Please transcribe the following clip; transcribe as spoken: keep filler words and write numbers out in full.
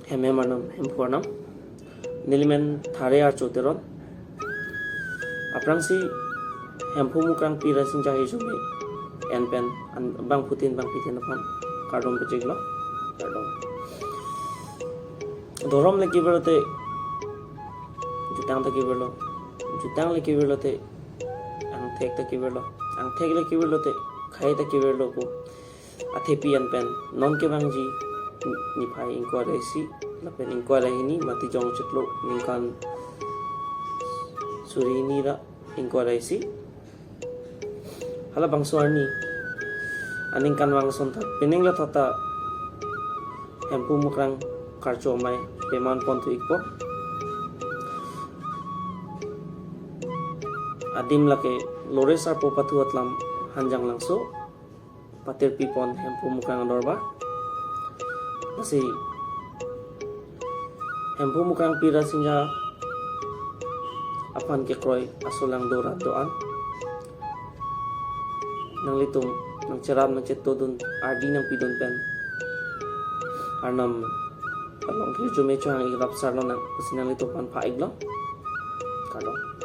Hem hem arnam, Hemphu arnam. Neli men Thare Archo Teron. Aphrangsi Hemphu Mukrang Pi Rasinja Hirjume en pen an-, bangphutin bangphiten aphan kardom pajirlo. Kardom. Dhorom le kevirlo te jutang ta kevirlo. Jutang le kevirlo te angthek ta kevirlo. Angthek le kevirlo te khei ta kevirlo pu athepi an pen non kevangji niphai ingkoi ra isi lapen ingkoi ra hini Matijong chiklo ningkan suri hini ra ingkoi ra isi. Halabangso arni aningkanvang asonthot pining lathot ta Hemphu Mukrang Karcho Amei peman ponthu ikpo. Adim lake Lore Sarpo Pathu Atlam Hanjanglangso, patirpi pon Hemphu Mukrang Adorbar. Lasi Hemphu Mukrang Pi Rasinja aphan kekroi asolang do rat do-an nanglitum nangcherap nangchetodun ardi nangpidun pen arnam along hirjume chohang ik rapsarlo nang pusi nanglitum aphan pha iklo. Kardom.